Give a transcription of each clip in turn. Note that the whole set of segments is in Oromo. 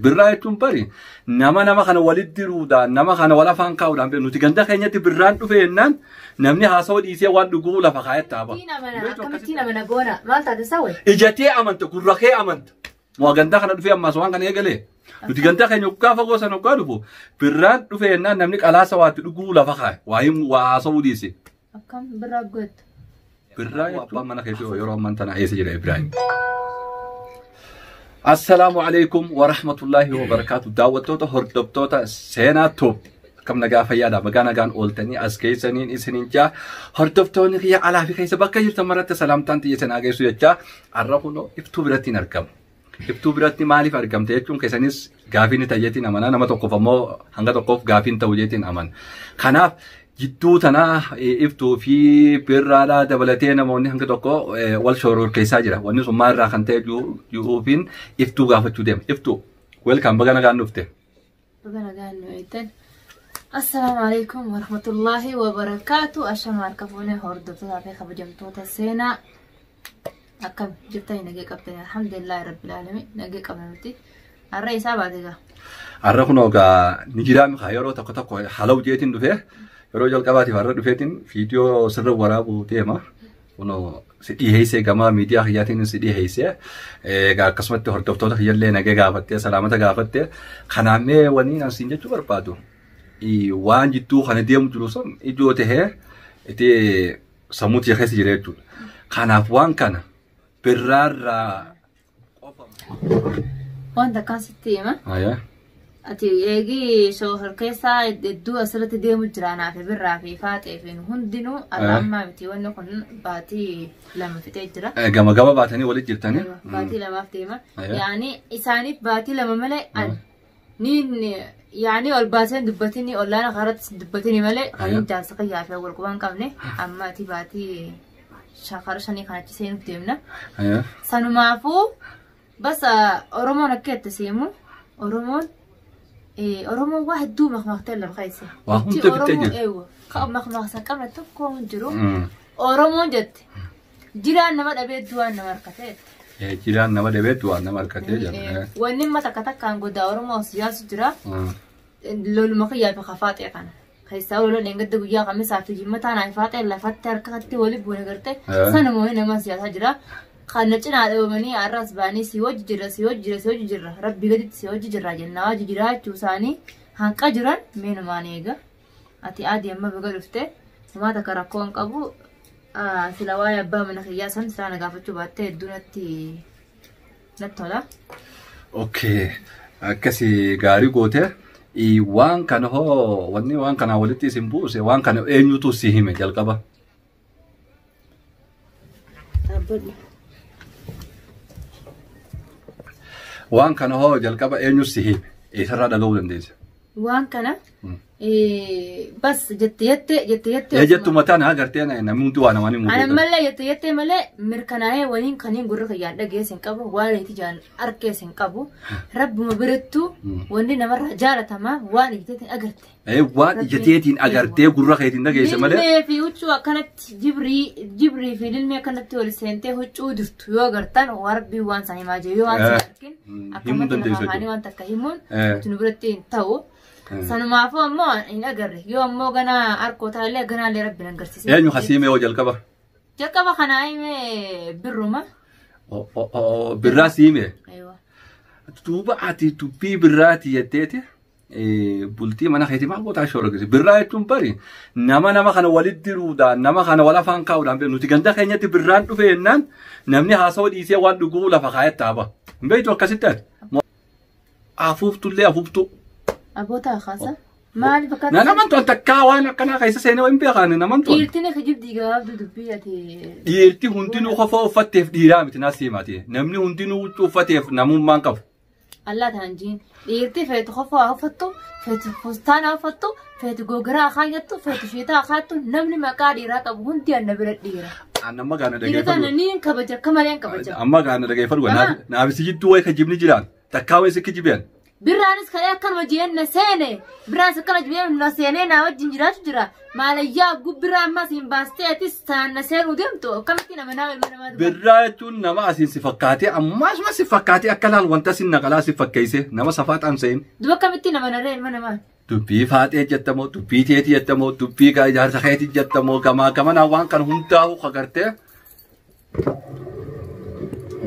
Birraa jechuun bari nama nama kana walitti diruudhaan nama kana wal afaan kaa'uudhaan beeknu. Nuti ganda keenyatti birraan dhufe jennaan namni haasawaa dhiisee waan dhuguu lafa kaa'etti haaba. Akkamittiin amana goona maal taate sawwe? Ijatee amanta gurra kee amanta. Moo ganda kana dhufee ammas waan kana eegalee. Nuti ganda keenya hoggaa fagoo sana hoggaa dhufu birraan dhufe jennaan namni qalaasa waatti dhuguu lafa kaa'e waa himu waa haasawuu dhiise. Akkam birraa gootu? Birraa abbaan mana keetii yeroo ammaan tana eessa jira Ibrahim? Assalaamu alaikum wa rahmatullahi wa barakaatu. Daawwattoota hordoftoota seenaa Tube. Akkam nagaa fayyaadha. Bagaa nagaan ooltanii as keessaniin isiniin jaa. Hordoftoonni kiyya alaa fi keessa bakka jirtan maratti salaamtaan xiyya isin haa geessu jechaa. Har'a kunoo iftuu biratti hin argamu. Iftuu biratti maaliif argamte jechuun keessanis gaafii ni ta'a jeetiin amana. Nama tokkoof ammoo hanga tokkoof gaafii hin ta'u jeetiin amana. Kanaaf Jidduu tana iftuu fi birraadhaa dabalatee namoonni hanga tokko wal shororkeessaa jira. Wanni sun maalirraa kan ta'e jiruufiin iftuu gaafachuu deema. Iftuu, welcome baga nagaan dhufte. Baga nagaan nu eegdan. Assalaamu alaikum warahmatullaahi wabarakaatu. Ashama harka fuunee hordoftootaa fi kabajamtoota seenaa. Akkam jirtanii nagee qabdanii alhamdulillahi rabbil alamin nagee qabna nuti. Har'a isaa baate gaa. Har'a kunoo gaa ni jiraa mikaa yeroo tokko tokko halaw jeetiin dhufee yeroo jalqabaatiif har'a dhufeetiin viidiyoo sirra waraabuu deema. Kunoo si dhiheessee gama miidiyaa kiyyaatiin si dhiheessee egaa akkasumatti hordoftoota kiyyallee nagee gaafattee salaamata gaafattee kanaaf mee waniin an siin jechuu barbaadu waan jidduu kana deemu jiru sun ijoo tahee itti sammuu tiyya keessa jira jechuudha. Kanaaf waan kana birraarraa qofa. Waan takkaan sitti hima. Aya. Ati eegi shororkeessaa hedduu asirratti deemu jira anaa fi birraa fi faaxee fi hundinuu har'a ammaa miti wanni kun baatii 2 fixee jira. Gama gama baatanii walitti jirtanii. Baatii 2f deema. Aya. Yaani isaaniif baatii 2 malee an Niin yaani ol baaseen dubbatini ollaana karatti dubbatini malee kan Ayya. jaarsa kiyyaa fi wal quban qabne amma ati baatii shakara shanii kan achi seenuuf deemna. Ayya. Sanumaafuu bas Oromoon akka itti seemu Oromoon Oromoon waa hedduu makmaaktee lafa keessa. Waa hunda fixxee jirti. Eewwa kan makmaaksa qabne tokko hin jiru. Oromoon jette jiraan nama dhabee du'aan nama harkatee jette. Jiraan nama dhabee du'aan nama harkatee jedha. Wanni imma takka takkaan godaa Oromoo siyaasu jira. Loluma kiyyaa fi kafaaxee kana. Keessaa lola dheengadda guyyaa kamisaa fi jimmataa naa faaxee lafatti harkatti wali buune garte sanuma wani nama siyaasaa jira. Kana cinaa dhabamanii har'as ba'anii si wajji jirra si wajji jirra si wajji jirra rabbi gaditti si wajji jirra jennaa wajji jiraachuu isaanii hanqa jiran meenumaan eega. Ati aadii amma baga dhufte homaa takka rakkoo hin qabu. Sila waa'ee abbaa mana kiyyaa san silaa na gaafachuu baattee hedduu natti natti tola. Okay. Akkasi gaarii goote. Waan kana hoo wanni waan kanaa walitti isin buuse waan kana eenyutu si hime jalqaba? Dhaabbadhu. Waan kana hoo jalqaba eenyu si hime? Eessarraa dhaga'uu dandeesse? Waan kana bas jette jette jette jette. Ee jettuma tana agartee namni hundi waa namaan himu. Ana malee jette jette malee mirkanaa'ee waliin kaniin gurra kiyyaan dhageesse hin qabu waan itti jaan arkees hin qabu rabbuma birattuu wanni namarraa jaalatama waan ijjateetiin agarte. Ee waan ijjateetiin agartee gurra keetiin dhageesse malee. Lilmee fi huccuu akkanatti jibrii jibrii fi lilmee akkanatti wal seentee huccuu jirtu yoo agartan warabbii waan san himaa jiru yoo waan san argin Himuu akkamatti dandeessu lafa kaanii jechuudha. waan takka himuun nuti nu biratti hin ta'u. Sanumaafuu ammoo hin agarre yoo ammoo ganaa arkoo taallee ganaallee rabbi hin agarsiisin. Eenyu kasii hime yoo jalqaba? Jalqaba kanaa hime birruma. Birraa si hime. Aywa. Duuba ati dubbii birraati jetteeti bultii mana keetii maal gootaa shororkeessi. Birraa jechuun bari nama nama kana walitti diruudhaan nama kana wal afaan kaa'uudhaan beeknu. Nuti ganda keenyatti birraan dhufe jennaan namni haasawaa dhiisee waan dhuguu lafa kaa'etti haaba. Hin beektu akkasitti ati. Afuuftullee afuuftuu. Abboota kaasa. Maali bakka Na naman tuan takkaa waan akkanaa keessa seenee hin beekan naman tuan. Dhiirtiin kijibdii gabaabduu dubbii ati. Dhiirti hundinuu kofoo uffatteef dhiiraa miti naas himaati. Namni hundinuu huccuu uffateef namummaan qabu. Allah tanaan jiin. Dhiirti feetu kofoo haa uffattu, feetu fustaana haa uffattu, feetu gogiraa haa kaayattu, feetu shiitaa haa kaayattu namni maqaa dhiiraa qabu hundi anna bira dhiira. An amma gaana Dhiira tana dhageeffadhu. niin kabaja akka malee hin kabaja. Amma gaana dhageeffadhu. Naaf si jidduu wayi kijibni jiraan. Takkaa wayi si kijibeen. Birraanis kalee akkanuma jeen na seene. Birraanis akkana jeen na seenee naa wajjin jiraatu jira. Maalayyaa gubbirraa ammas hin baastee atis taan na seenuu deemtu akkamittiin amanaa ilma namaa dubbata. Birraa jechuun nama asiin si fakkaatee ammaasuma si fakkaatee akka laal wanta sin naqalaa si fakkeesse nama safaa xaamseen. Duba akkamittiin amanarree ilma namaa? Dubbii faaxee jettamoo, dubbii teetii jettamoo, dubbii ijaarsa keetii jettamoo, gamaa gamanaa waan kana hundaa'u kagartee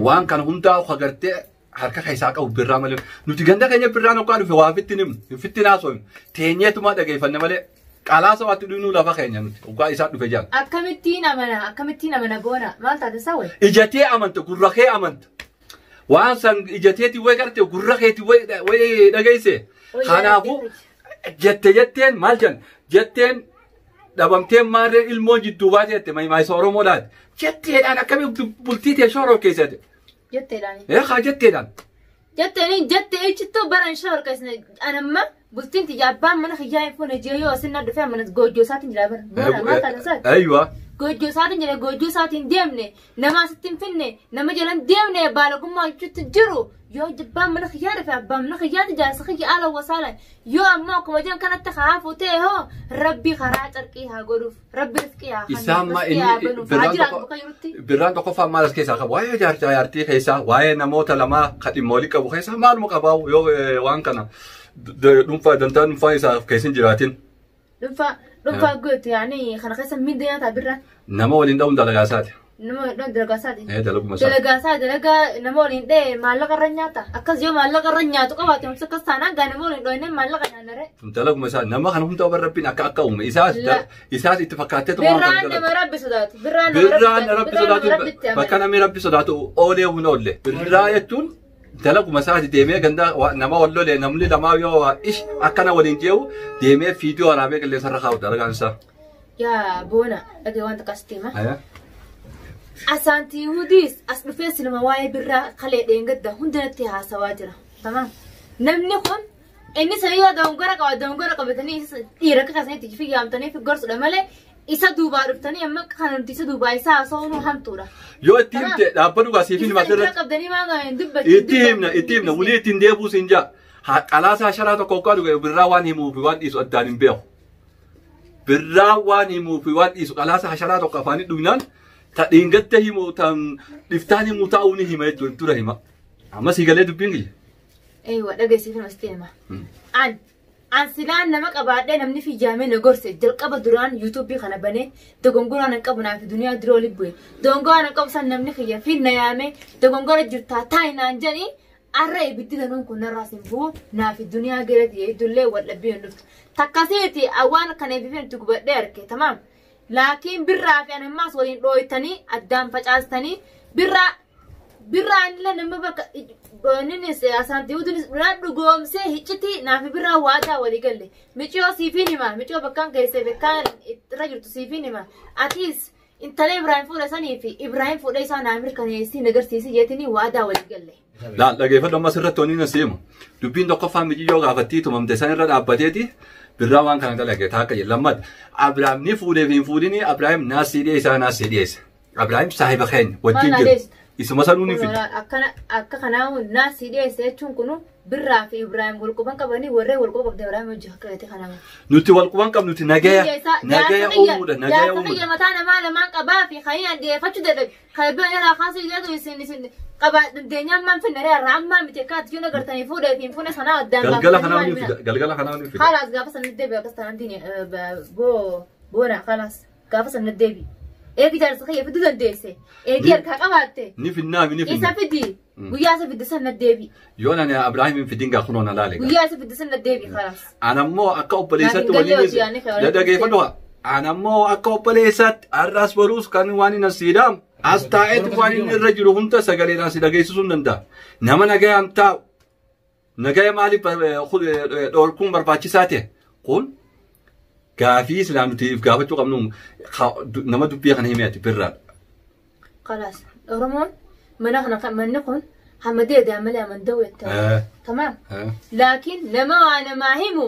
waan kana hundaa'u kagartee harka keessaa qabu birraa malee. Nuti ganda keenya birraan hoggaa dhufe waa fitti nimnu, fitti naasofnu, teenyeetumaa dhageeffanne malee qalaasa waatti dhuyinuu lafa keenya nuti hoggaa isaa dhufe jaal. Akkamittiin amana akkamittiin amana goona maal taate sawwe? Ijatee amanta, gurra kee amanta. Waan san ijateeti way garte gurra keeti way dhageesse. Kanaafuu jette jetteen maal jedhan jetteen dhabamteen maarree ilmoon jidduu baate jette maayisa Oromoodhaati. Jetteedhaan akkamii bultii tee shooroo keessatti. Jetteedhaan. Ee haa jetteedhaan. Jetteeni jettee ijjittuu baran shoor keessatti anamma bultiin tiyya abbaan mana kiyyaa hin fuune jee yoo asin dhufee mana goojjoo isaatiin jira bara. Goona maal taate saati? Ayyuwa. Goojjoo isaatiin jira goojjoo isaatiin deemne nama asitti hin finne nama jalan deemne baalagummaa jechuutti jiru. Yoo abbaan mana kiyyaa dhufe abbaan mana kiyyaati jaarsa kiyya ala wasaala yoo ammoo akkuma jiran kanatti haa fuutee hoo rabbi karaa carqii haa godhuuf rabbi rifqii haa Isaan ma rifqii haa inni banuuf haa jiraatu bakka jirutti. Birraan tokkoffaa maal as keessaa qabu? Waa'ee jaartaa jaartii keessaa, waa'ee namoota lamaa kan dhimma walii qabu keessaa maaluma qabaa yoo waan kana dhuunfaa dantaa dhuunfaa isaaf keessa hin jiraatin. Dhuunfaa dhuunfaa gootu yaani kana keessa miidha nyaataa birraa Nama waliin dha'uun dalagaa isaati. Nama dalagaa isaati. Dalaguma isaati. Dalagaa isaa dalagaa nama waliin dha'e maallaqa irra nyaata. Akkas yoo maallaqa irra nyaatu qabaate namni akkas taanaan gaa nama waliin dhooyne maallaqa nyaannare. Dalaguma isaa nama kana hunda warra rabbiin akka akka uume isaas isaas itti fakkaatee waan Birraan kana nama dalagu. rabbi sodaatu. Birraan Birraan nama rabbi sodaatu rabbitti bakka namni rabbi sodaatu oolee hin oolle. Birraa jechuun dalaguma isaati deemee ganda nama wal lolee namni lamaa yoo ish akkana waliin jeewu deemee fiidiyoo waraabee qilleensa irra kaa'u dalagaan isaa. Yaa boona dhagee wanta akkasitti hima. Asaantii Wudiis as dhufee silma waa'ee birraa kalee dheengadda hundanatti haasawaa jira. Tamam. Namni kun inni sayyoo dongora qaba dongora qabatanii dhiira akka kasanitti fi yaamtanii fi gorsudha malee isa duubaa dhuftanii amma kan nuti isa duubaa isaa haasawuun hamtuudha. Yoo itti himte dhaabbatu gaa siif Isa hima dura asirratti. qabdanii maal hin dubbatu. Itti himna itti himna wulii ittiin deebuus hin jaa. Qalaasaa sharaa tokko hoggaa dhuge birraa waan himuu fi waan dhiisu addaan hin beeku. Birraa waan himuu fi waan dhiisu qalaasaa sharaa tokko afaanii dhugnaan ta dhiingatte himu tan dhiftaan himu taa'uu ni hima jechuun dura hima. Amma sii galee dubbiin kiyya. Eeyywa dhageessiif hima sitti hima. An an silaan nama qabaadhee namni fiijaamee na gorse jalqaba duraan yuutuubii kana banee dogongoraan hin qabu naaf duniyaa dura oli bu'e. Dogongoraan hin qabu san namni kiyya fi na yaamee dogongora jirtaa taa'i naan jedhii arra ibiddi danuun kun narraas hin bu'u naaf duniyaa galati iddullee wal dhabbii hin dhuftu. Takkasiiti waan kana eebbifee nuti gubadhee arge tamaam. Laakiin birraa fi anammaas waliin dhooytanii addaan facaastanii birraa birraan illee nama bakka innis asaantii utunis birraa dhugoomsee hiccitii naaf birraa waadaa walii galle. Miciyoo siifiin hima miciyoo bakkaan keessee bakkaan irra jirtu siifiin hima. Atiis intala Ibraahim fuudha sanii fi Ibraahim fuudha isaa naa mirkaneessii nagarsiisi jeetini waadaa walii galle. Laal dhageeffadhu ammas irratti wanni na seemu. Dubbiin tokkoffaa miciyyoo gaafattii tumamte san irra dhaabbateeti birraa waan kana dalage taakka jedhe lammata. Abiraam ni fuudhee fi hin fuudhini Abiraam naasii dhiyeessaa naasii dhiyeessa. Abiraam saahiba keenya wajjin Maal jiru. dhiyeessa? Isuma sanuu ni fida. Akkana akka kanaa naasii dhiyeessa jechuun kunu birraa fi Ibraahim wal quban qabanii warreen wal quban qabde Ibraahim hojii akka galte kanaa. Nuti wal quban qabnu nuti nagaya nagaya uumuudha nagaya Jaarsa kiyya uumuudha. mataa namaa lamaan qabaa fi kan inni dhiyeeffachuu dadhabe kan bira irraa kaasuu jedhu isin isin qaba dandeenyaan maan finna irraa ammaa miti akka ati yoo agartanii fuudhee fi hin fuune sanaa addaan Galgala kanaa ni fida galgala kanaa ni fida. Khalaas gaafa san deebi akkas taanaan diini boona khalaas gaafa san deebi. Eegi jaarsa kiyya fiduu dandeesse eegi harkaa qabaatte Ni finnaa ni isa finna. fidi guyyaa isa fidde san deebi Yoo nani Abiraam hin fidin gaa kunoo na laale. guyyaa isa fidde san deebi khalaas. Anammoo akka obboleessatti Laakiin waliin gallee hojii yaadni kee walitti dhaggeeffadhu. Anammoo akka obboleessatti har'as boruus kan waan hin asiidhaam. As taa'eetu waan inni irra jiru hunda sagaleedhaan si dhageessisuu hin danda'a. Nama nagayaan taa'u. Nagaya maaliif dhorkuun barbaachisaa ta'e? Kun gaafii islaam nuti if gaafachuu qabnu nama dubbii kana himee ati birraadha. خلاص Oromoon mana kana manni kun hamadee daamalee amanda'u jetta. Tamaam. Laakiin nama waa namaa himu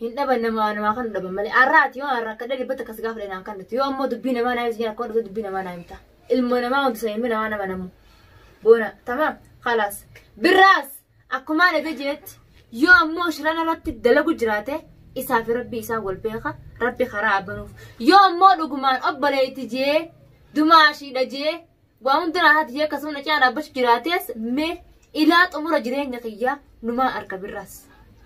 hin dhaban nama waa namaa kan dhaban malee arraati yoo arra akka dhibba takkas gaafa dhanaan kan yoo ammoo dubbii namaa naa himtu akkuma dhufte dubbii namaa naa himta. Ilmo namaa wanti sana ilmi namaa nama namu. Boona tamaam. Khalaas. Birraas akkuma ana jetti Yoo ammoo shiraan irratti dalagu jiraate isaa fi rabbi isaa wal beeka rabbi karaa abanuuf. Yoo ammoo dhugumaan obboleetti jee dumaashiidha jee waa hundanaa haati jee akkasuma na cinaa dhaabbachuu jiraates mee ilaa xumura jireenya kiyyaa numaa arga birraas.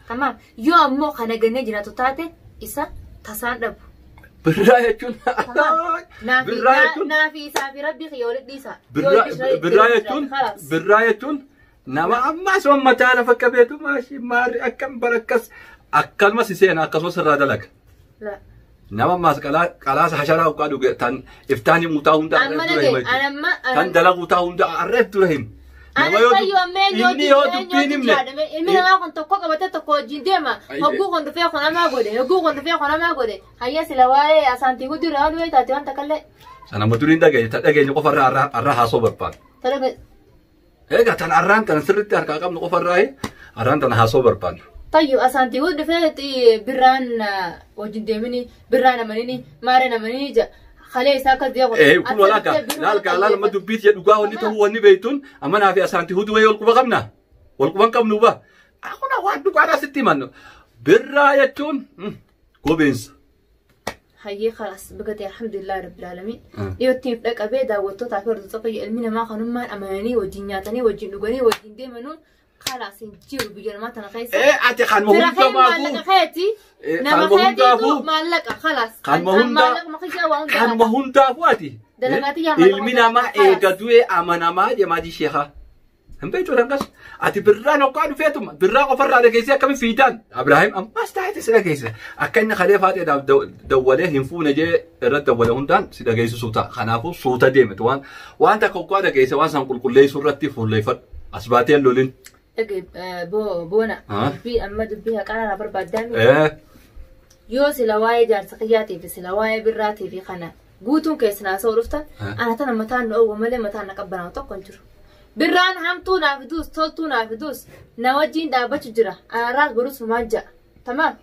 Tamaam yoo ammoo kana gannee jiraatu taate isa tasaan dhabu. Birraa jechuun birraa jechuun Naafi isaa fi rabbi kiyya walitti dhiisa. Birraa jechuun birraa jechuun nama ammas waan mataa lafa qabeetu maashii maarri akkam barakkas akkasumas seena akkasumas irraa dalaga. Nama ammas qalaasa hasharaa uqqaa dhuge tan iftaanii mutaa hunda Amma arreef dura hima nage jechuudha. anamma Tan dalagu taa hunda arreef dura hima. Ana Nama yoo fayyoo ammee inni yoo dubbiin himne ilmi namaa kun tokko qabatee tokko wajjin deema. Hogguu kun dhufee kun hamaa godhe. Hogguu kun dhufee kun hamaa godhe. Hayya sila waa'ee asaantii guddii irraa waan taate waan takkallee. Sana amma duriin dhageenye tan dhageenye qofarraa arraa haasoo barbaada. Talaga Egaa tan arraan tan sirriitti harkaa qabnu qofarraa arraan tan haasoo barbaadna. Tayyoo asaantii guddii dhufee birraan wajjin deemini birraan amanini maareen amanini ja kalee isaa akkas deemu. Kun walaa laal laal amma dubbiit jedhu dhugaa wanni ta'uu wanni beeytuun amma naa fi asaantii huduu wayii wal quba qabna. Wal quban qabnu ba. Akkuna waan dhugaadhaa sitti himannu. Birraa jechuun gobeensa. Hayyee khalaas bagatee alhamdulillah rabbil alamin. Dhiyootti dhaqabee daawwattootaa fi hordoftoota ilmi namaa kanummaan amananii wajjin nyaatanii wajjin dhuganii wajjin deemanuun khalaas hin jiru biyya namaa tana keessa. Ati kanuma Fira kee hundumaafuu maallaqa keeti. Nama kanuma keetiitu hundaafuu maallaqa khalaas. kanuma Maallaqa kiyyaa waa hunda kanuma hundaafuu ati. Dalagaatii yaa maallaqa Ilmi namaa khalaas. eega du'ee amanamaa deemaa sheekaa. Hin beektu dangas. Ati birraan hoggaa dhufeetuma birraa qofarraa dhageessee akkamiin fiidaan. Abrahaam ammas taa'ee si dhageesse. Akka inni kalee faaxeedhaaf dawwalee hin fuune jee irratti dawwale hundaan si dhageessisuu ta'a. Kanaafuu suuta deemte waan waan takka hoggaa dhageesse waan san qulqulleessuu irratti fuulleeffadhu. As baatee hin lolin. Dhage boona dubbii amma dubbii haqaa barbaaddaa yoo sila waa'ee jaarsa kiyyaatii fi sila waa'ee birraatii fi kana guutuun keessan haasa'uu dhuftan ana tana mataan na oowwa malee mataan na qabbanaa'u tokko hin jiru. Birraan hamtuu naaf duus toltuu naaf duus na wajjin dhaabbachuu jira anarraas borus maal ja'a tamaam.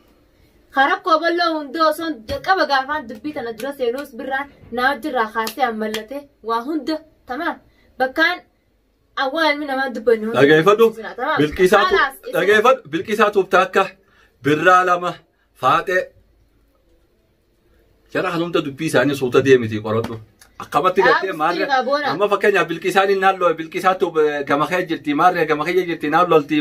Karakkoo bal'oo hundee osoo jalqaba gaafaan dubbii tana dura seenuus birraan na wajjirraa kaasee ammallatee waa hunda tamaam bakkaan awwaa ilmi namaa dubbannu hunda. Dhageeffadhu. Tamaam. Bilqisaatu Khalaas, isin- dhageeffadhu. Bilqisaatuuf taakka birraa lama faaxee. Jara kan hunda dubbii isaanii suuta deemiti qoradhu. Akkamatti gartee Dhaabbii maarree qaboona. amma fakkeenyaaf bilqisaan naannoo bilqisaatu gama kee jirti maarree gama kee jirti naannolti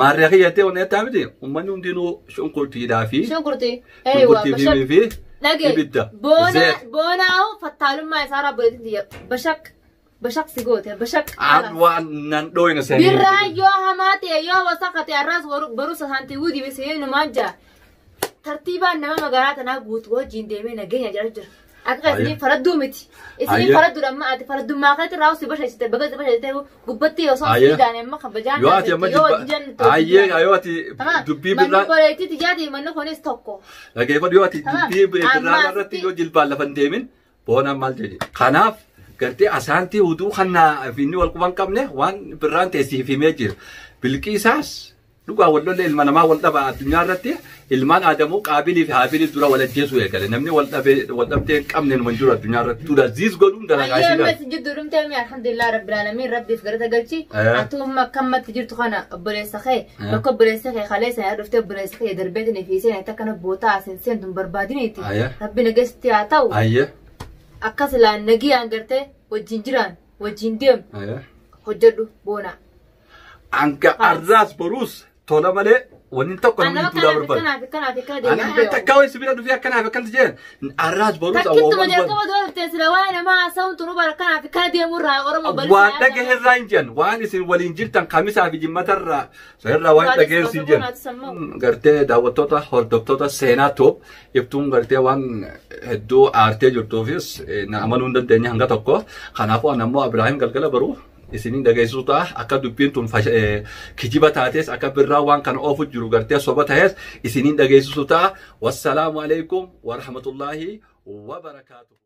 maarree kee jettee wanni jettaa miti uummanni hundinuu shunkurtiidhaa fi Shunkurtii. Eeywaa shunkurtii bashaq. fi Dhage. ibidda. Boona Zeet. boonaahu fattaalummaa isaa rabboleetti tiyya. Bashaq. Bashaq si goote bashaq. Aan waan nan dhooyna sanii. Birraan yoo hamaa ta'e yoo wasaqa ta'e arraas barumsa saantii wudii bisee numaan jira. Tartiibaan nama magaalaa tanaa guutuu wajjin deemee nageenya jira jira. Akka isinii faradduu miti. Isinii Ayya. faradduudha amma ati faraddummaa keetti raawus si bashaqsite baga si bashaqsite gubbatti osoo Ayya. si daane amma kabajaan Yoo ati amma yoo wajjin jennu ayyee yoo ati dubbii Manni birraa boleetti tijaati manni kunis tokko. Dhageeffadhu yoo ati Tamam. dubbii birraa Amma irratti asitti- yoo jilbaan lafa hin deemin boonaan maal jedhi. Kanaaf gartee asaantii huduu kan inni wal quban qabne waan birraan teessiif himee jira. Bilqiisaas dhugaa wal lolle ilma namaa wal dhaba addunyaa irratti ilmaan aadamuu qaabilii fi haabilii dura wal ajjeesuu eegale. Namni wal dhabee wal dhabdee hin qabne numa hin jiru addunyaa irratti. Dura ziis godhuun dalagaa Ayyee amma ishiidha. isin jidduu dhumtee mi alhamdulillah rabbil alamin rabbiif galata galchi. Atumma akkamatti jirtu kana obboleessa kee bakka obboleessa kee kalee sana dhuftee obboleessa kee darbeetini fi seen akka kana bootaa asin seentu hin barbaadiniiti. Rabbi nageessitti haa ta'u Ayyee. akkas ilaan nagiyaan gartee wajjin jiraan wajjin deemu hojjedhu boona. Anka arraas boruus tola malee wanni tokko namni Annama duudhaa kanaaf barbaada. kanaaf kanaaf akkana Ana deemu. takka wayii sibira dhufee akkanaaf akkanatti jedhan arraas boruus Takkittuma jalqaba dura dhuftee sila waa'ee namaa haasa'uun turuu bara kanaaf akkana deemurraa Oromoo waan dhagahe irraa hin jiran waan isin waliin jirtan kamisaa fi jimmatarraa irraa waan Waanis dhagahe hin jiran qofa sammuu. Gartee daawwattoota hordoftoota seenaa toob iftuun gartee waan hedduu aartee jirtuufis na amanuu hin dandeenye hanga tokko kanaafuu an ammoo Abiraahim galgala baruu isiniin dhageessisuu ta'a akka dubbiin tun kijiba taates akka birraa waan kana oofu jiru gartee soba tahes isiniin dhageessisuu ta'a wassalaamu alaikum warahmatullaahi wabarakaatuh.